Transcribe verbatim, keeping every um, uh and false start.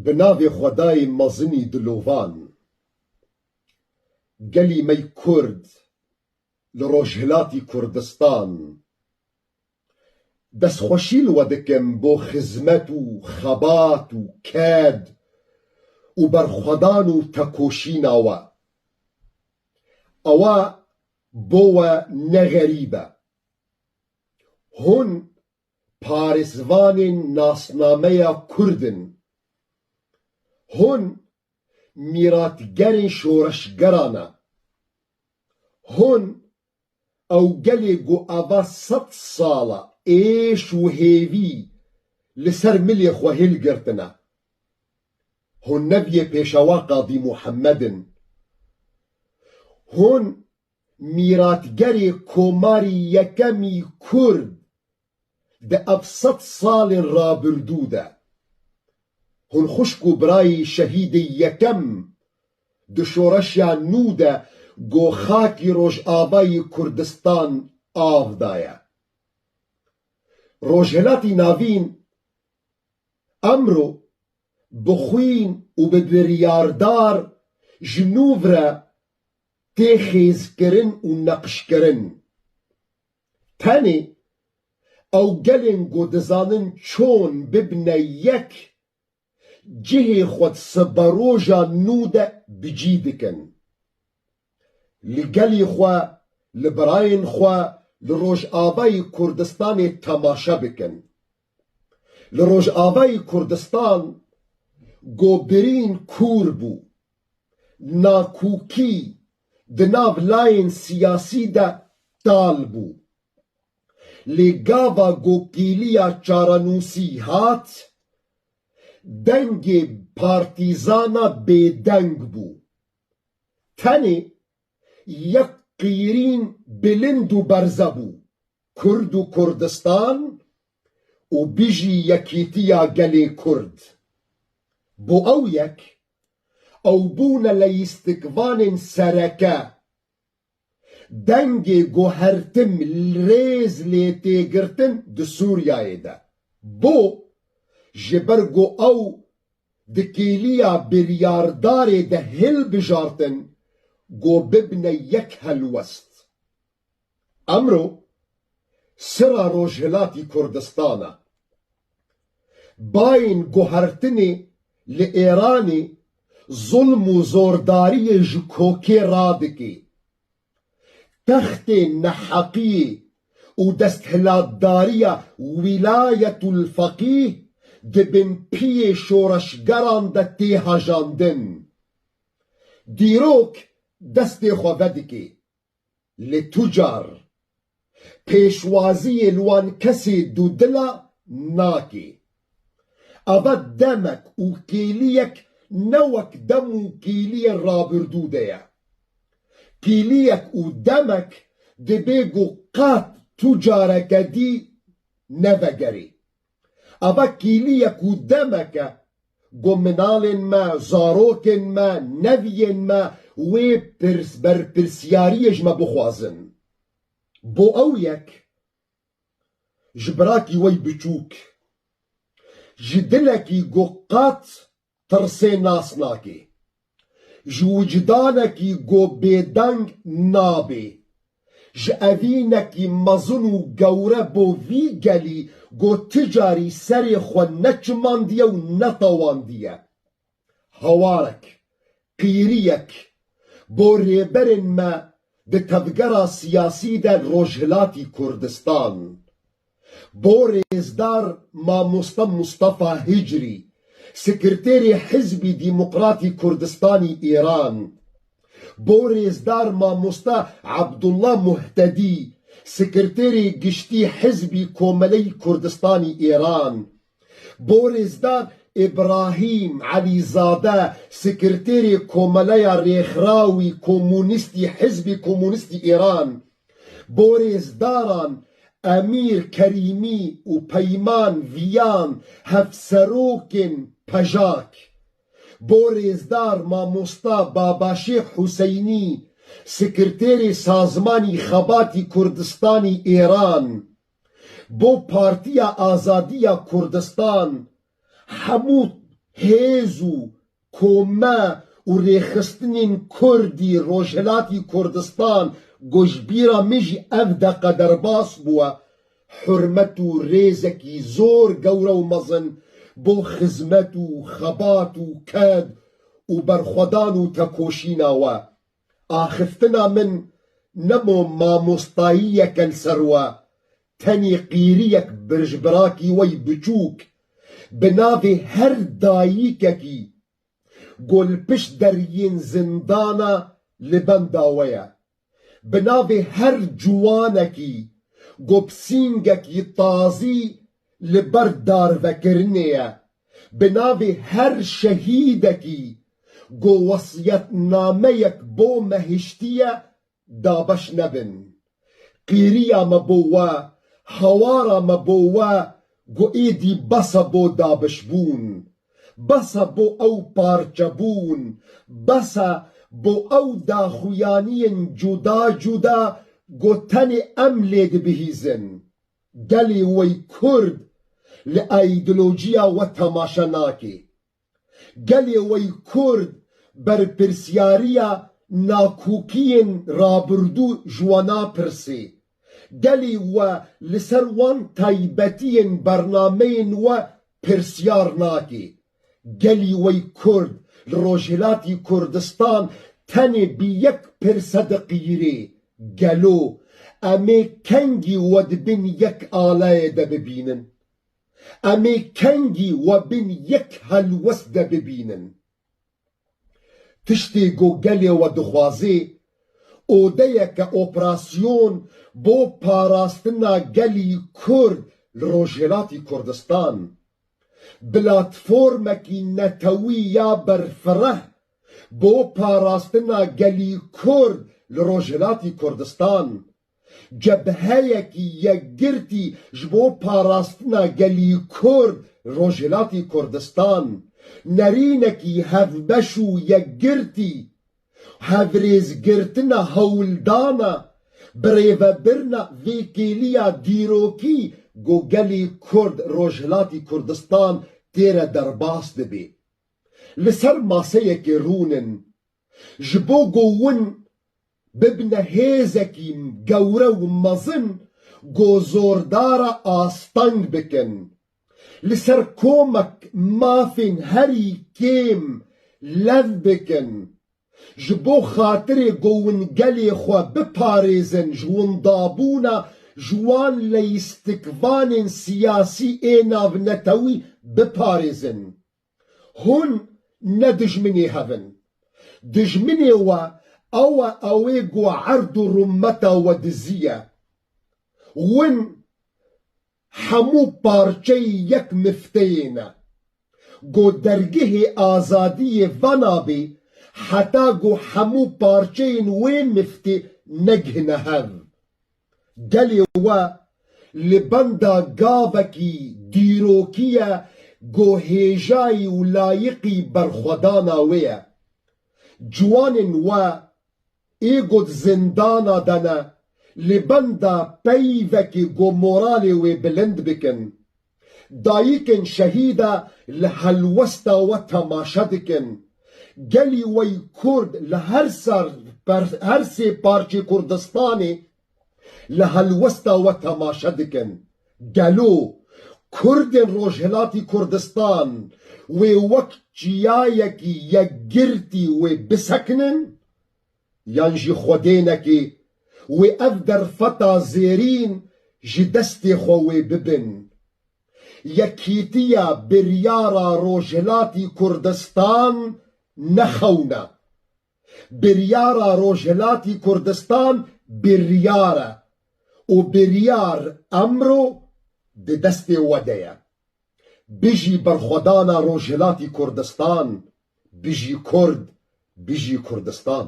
Bi navê Xwedayê mezinî dilovan. Gelî me yê Kurd li Rojhilatî Kurdistan, destxweşî li we dikim bo xizmet û xebat û ked û berxwedan û tekoşîna we. Ewa bo we ne xerîb e. Hûn parêzvanên nasnameya Kurd in. Hûn mîratgerên şoreşgeran e. Hûn ew gelê ku eva sed sal e êş û hêvî li ser milê xwe hilgirtine. Hûn neviyê Pêşewa Qadî Muhemmed in. Hûn mîratgerê Komarî Yekemî Kurd di ev sed salên rabirdû de. Hûn xwişk û birayê şehîdê yekem di şoreşa nû de ku xakî Rojavayê Kurdistan av daye. Rojhilatî Navîn emro bi xwîn û bi biryardar ji nû re tê xêzkirin û neqşkirin. Tenê ew gelên ku dizanin çon bibne yek, cihê xwe di siberoja nû de bi cî dikin. Li gelî xwe, li birayên xwe, li Rojavayê Kurdistanê temaşe bikin. Li Rojavayê Kurdistan ku birîn kûr bû, nakokî di nav layên siyasî de tal bû. Lê gava ku kîliya çarenûsî hat, dengê partîzana bêdeng bû. Tenê yek qîrîn bilind û berze bû: Kurd û Kurdistan û bijî yekîtiya gelê Kurd. Bo ew yek, ew bûne leyîstikvanên sereke. Dengê ku her tim rêz lê tê girtin di Sûriyeyê de. Bo, ji ber ku ew di kêliya biryardarê de hilbijartin ku bibine yek helwest. Emro sira Rojhilatî Kurdistan e. Bayên guhertinê li Êranê zulm û zordariyê ji kokê radike. Textê neheqiyê û desthilatdariya Wîlayetul Feqîh di bin piyê şoreşgeran de tê hejandin. Dîrok destê xwe vedike. Lê tu car pêşwaziyê li wan kesê dudila nake. Ava demek û kêliyek ne wek dem û kêliyên rabirdû de ye. Kêliyek û demek dibê ku qet tu careke dî nevegerê. Eva kîliyek û demek e ku minalên me, zarokên me, neviyên me wê pirs-, berpirsiyariyê ji me bixwazin. Bo ew yek, ji birakî we yê biçûk, ji dilekî ku qet tirsê nas nake, ji wijdanekî ku bêdeng nabe, ji evînekî mezin û gewre bo vî gelî ku ti carî serê xwe neçimandiye û netewandiye. Hawarek, qîriyek bo rêberên me di tevgera siyasî de Rojhilatî Kurdistan. Bo rêzdar Mamoste Mustafa Hicrî, Sekreterê Hizbî Demokratî Kurdistanî Îran. Bo rêzdar Mamoste Abdullah Muhtedî, Sekreterê Giştî Hizbî Komeleyî Kurdistanî Îran. Bo rêzdar Îbrahîm Elîzade, Sekreterê Komeleya Rêxirawî Komunîstî Hizbî Komunîstî Îran. Bo rêzdaran Emîr Kerîmî û Peyman Viyan, hevserokên PJAK. Bo rêzdar Mamosta Babaşêx Huseynî, Sekreterê Sazmanî Xebatî Kurdistanî Îran. Bo Partiya Azadiya Kurdistan, hemû hêz û kome û rêxistinên Kurdî Rojhilatî Kurdistan ku ji bîra min jî ev deqe derbas bûye, hurmet û rêzekî zor gewre û mezin bo xizmet û xebat û ked û berxwedan û tekoşîna we. Axiftina min nemo mamostayiyeke li ser we, tenê qîriyek birjbirakî we yî biçûk, bi navê her dayikekî ku li pişt deriyên zindana li benda we ye, bi navê her ciwanekî ku bi sîngekî tazî li ber darvekirinê ye, bi navê her şehîdekî ku wesiyetnameyek bo me hiştiye, dabeş nebin. Qîriya me bo we, hawara me bo we, ku êdî bes e bo dabişbûn, bes e bo ew parçebûn, bes e bo ew daxuyaniyên cuda cuda ku tenê em lê dibihîzin. Gelê we yî Kurd li îdeolojiya we temaşe nake. Gelê we yî Kurd berpirsiyariya nakokiyên rabirdû ji we napirse. Gelê we li ser wan taybetiyên bernameyên we pirsiyar nake. Gelî we yî Kurd li Rojhilatî Kurdistan tenê bi yek pirse diqîrê, gelo em ê kengî we di bin yek alayê de bibînin? Em ê kengî we bin yek helwest de bibînin? Tiştê ku gelê we dixwazê, odeyeke operasyon bo parastina gelî Kurd li Rojhilatî Kurdistan. Platformekî netewî ya berfireh bo parastina gelî Kurd li Rojhilatî Kurdistan. Cebheyekî yekgirtî ji bo parastina gelî Kurd Rojhilatî Kurdistan. Nerînekî hevbeş û yekgirtî, hevrêzgirtina hewldana, birêvebirina vê kêliya dîrokî ku gelî Kurd Rojhilatî Kurdistan tê re derbas dibe. Li ser maseyekê rûnin, ji bo ku win bibine hêzekî gewre û mezin ku zordara asteng bikin, li ser komek mafên herî kêm lev bikin, ji bo xatirê ku win gelê xwe biparêzin, ji windabûna ji wan leyîstikvanên siyasî ê navnetewî biparêzin. Hûn ne dijminê hev in. Dijminê we ew e, ew ê ku erd û rûmeta we diziye. Win hemû parçeyê yek mifteyê ne. Ku dergehê azadiyê vena bê, heta ku hemû parçeyên wê miftê negihine hev. Gelê we li benda gavekî dîrokî ye ku hêjayî û layiqî berxwedana wê ye. Ciwanên we ê ku di zindana de ne, li benda peyvekê ku moralê wê bilind bikin. Dayikên şehîda li helwesta we temaşe dikin. Gelî we yî Kurd li her ser, per-, her sê parçê Kurdistanê li helwesta we temaşe dikin. Gelo Kurdên Rojhilatî Kurdistan wê wek çiyayekî yekgirtî wê bisekinin? Yan jî xwedênekê wê ev derfeta zêrîn ji destê xwe wê bibin? Yekîtiya biryara Rojhilatî Kurdistan ne xewn e. Biryara Rojhilatî Kurdistan biryar e û biryar emro di destê we de ye. Bijî berxwedana Rojhilatî Kurdistan, bijî Kurd, bijî Kurdistan.